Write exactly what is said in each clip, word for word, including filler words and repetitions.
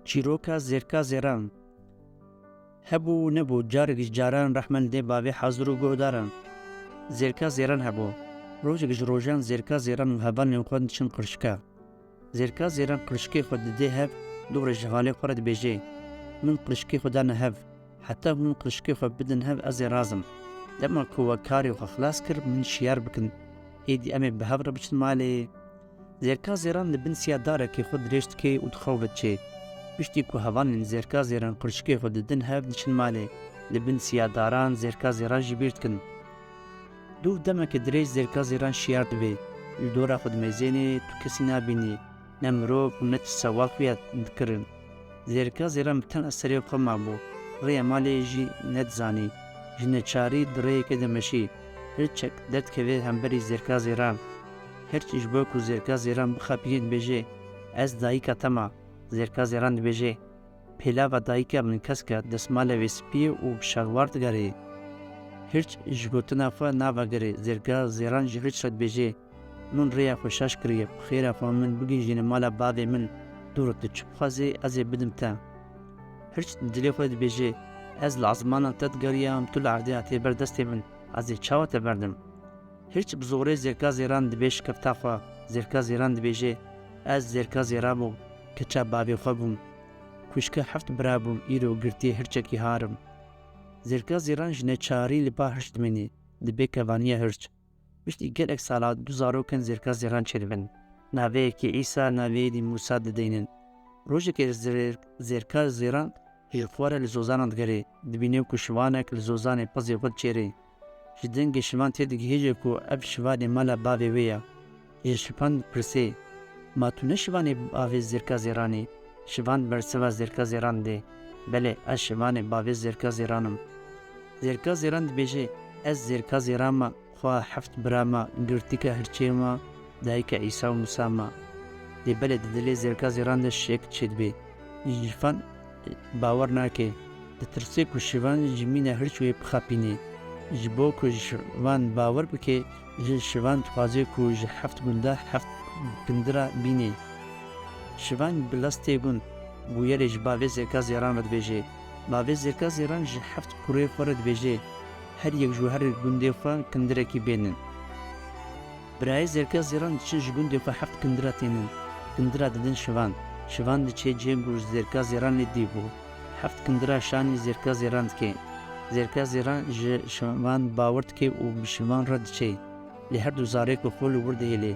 Çîroka Zêrka Zêran. Hebû û nebû, carek ji caran rehme li dê bavê hazir û guhdaran. Zêrka Zêran hebû. Rojek ji rojan Zêrka Zêran û hevalên xwe diçin qirşika. Zêrka Zêran qirşikê xwe didê hev, dû re ji hevalê xwe re dibêje, Min qirşikê xwe dane hev. Heta hûn qirşikê xwe bidin hev, ez ê razim. Dema ku we karê xwe xilas kir, min şiyar bikin. Êdî em ê bi hev re biçin malê. Zêrka Zêran li bin siya darekê xwe dirêj dike û dixew ve diçe. Piştî ku hevalên Zêrka Zêran qirşikê xwe didin hev diçin malê, li bin siya daran Zêrka Zêran jî bîr dikin. Dûv demeke dirêj Zêrka Zêran şiyar dibe. Li dora xwe dimezêne, tu kesî nabînî. Ne mirov û ne tişt sewal xuya dikirin. Zêrka Zêran bi tenha serê xwe mabû. Rêya malê jî nedizanî. Ji neçarî di rêyekê de meşî. Hirçek derdikeve hemberî Zêrka Zêran. Hirç ji bo ku Zêrka Zêran bixapîne dibêje, Ez dayika te me. Zêrka Zêran dibêje, Pêlava dayika min kesk e, destmala wê spî ye û bi şalwar digerê. Hirç ji gotina xwe navegere, Zêrka Zêran ji Hirç re dibêje, Min rêya xwe şaş kiriye, bi xêra xwe min bigihîjîne mala bavê min, dûr tu çi bixwazî, ez ê bidim te. Hirç di dilê xwe dibêje, Ez li ezmanan te digeriyam, tu li erdê hatiye ber destê min, ez ê çawa te berdim? Hirç bi zorê Zêrka Zêran dibe şikefta xwe. Zêrka Zêran dibêje, Ez Zêrka Zêran bûm, keça bavê xwe bûm. Kuşka heft bira bûm, îro girtiyê hirçekî har im. Zêrka Zêran ji neçarî li ba Hirç dimîne, dibe kevaniya Hirç. Piştî gelek sala du zarokên Zêrka Zêran çêdibin. Navê yekê Îsa, navê yê dî Mûsa dideynin. Rojekê Zêr-, Zêrka Zêran ji xwe re li zozanan digerê. Dibîne ku şivanek li zozanê pezê xwe diçêrê. Ji dengê şivan têdigihêje ku ev şivanê mala bavê wê ye. Ji şivan dipirsê, Ma tu ne şivanê bavê Zêrka Zêran î? Şivan bersiva Zêrka Zêran dê, Belê, ez şivanê bavê Zêrka Zêran im. Zêrka Zêran dibêje, Ez Zêrka Zêran me, xwe heft bira me, girtîka hirçê me, dayika Îsa û Mûsa me. Lê belê di dilê Zêrka Zêran de şek çêdibe. Şivan bawer nake. Ditirse ku şivan ji mîna Hirç wê bixapîne. Ji bo ku şivan bawer bike, ji şivan dixwaze ku ji heft gunda heft kindira bîne. Şivan bi lestê gund bûyerê ji bavê Zêrka Zêran re dibêje. Bavê Zêrka Zêran ji heft kurê xwe re dibêje, Her yek ji her gundê xwe kindirekî bênin. Birayê Zêrka Zêran diçin ji gundê xwe heft kindira tênin. Kindira didin şivan. Şivan diçe cihê ku ji Zêrka Zêran lê dî bû. Heft kindira şanî Zêrka Zêran dike. Zêrka Zêran ji şivan bawer dike û bi şivan re diçe. Lê her du zarokê xwe li wir dihêle.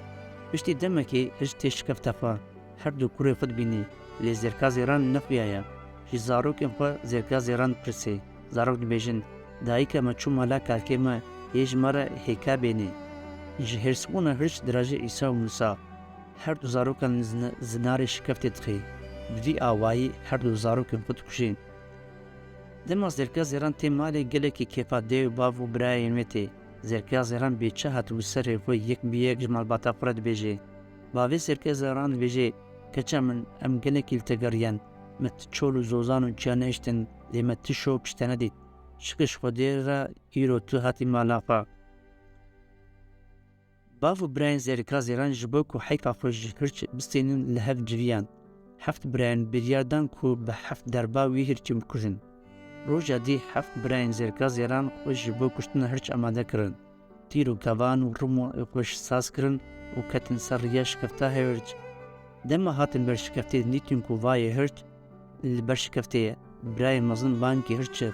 Piştî demekê Hirç tê şikefta xwe. Her du kurê xwe dibîne. Lê Zêrka Zêran nexuyaye. Ji zarokên xwe Zêrka Zêran dipirse. Zarok dibêjin, Dayika me çû mala kalkê me, yê ji me re hêka bênê. Ji hêrsbûna Hirç diraje Îsa û Mûsa. Her du zarokan li zin-, zinarê şikeftê dixê. Bi vî awayî her du zarokên xwe dikuje. Dema Zêrka Zêran tê malê gelekî kêfa dê û bav û birayên wê tê. Zêrka Zêran bêçe hatibû serê xwe yek bi yek ji malbata xwe re dibêje. Bavê Zêrka Zêran dibêje, Keça min, em gelekî li te geriyan. Me ti çol û zozan û çiya nehiştin, lê me ti şo pişt te nedît. Şikir ji Xwedê re îro tu hatî mala xwe. Bav û birayên Zêrka Zêran ji bo ku heyfa xwe ji Hirç bistênin li hev civiyan. Heft birayên biryar dan ku bi heft derba wî Hirçê bikujin. Roja dî heft birayên Zêrka Zêran xwe ji bo kuştina Hirç amade kirin. Tîr û kevan û rimû xwe saz kirin û ketin ser riya şikefta Hirç. Dema hatin ber şikeftê dîtin ku vayê Hirç li ber şikeftê ye. Birayê mezin bangî Hirç kir.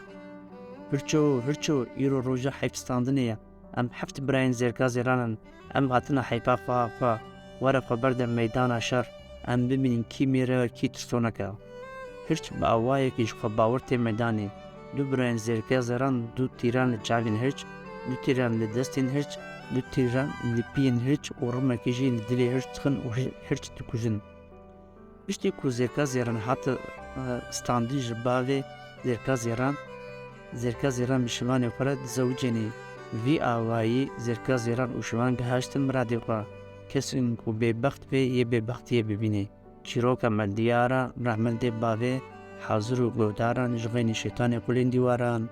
Hirço, Hirço, îro roja heyf standinê ye. Em heft birayên Zêrka Zêran in. Em hatine heyfa xwe, xwe. Were xwe berde meydana şer. Em bibînin kî mêr e, kî tirsonek e. Hirç bi awayekî ji xwe bawer tê meydanê. Du birayên Zêrka Zêran du tîran li çavên Hirç, du tîran li destên Hirç, du tîran li piyên Hirç û rimekî jî li dilê Hirç dixin û Hi-, Hirç dikujin. Piştî ku Zêrka Zêran hate, e, standî ji bavê Zêrka Zêran, Zêrka Zêran bi şivanê xwe re dizewicênê. Vî awayî Zêrka Zêran û şivan gihaştin miradê xwe. Kesên ku bêbext bê yê bêbextiyê bibînê. Çîroka me diyar e, rehmendê bavê hazir û guhdaran ji xeynî şeytanê qulên dîwaran.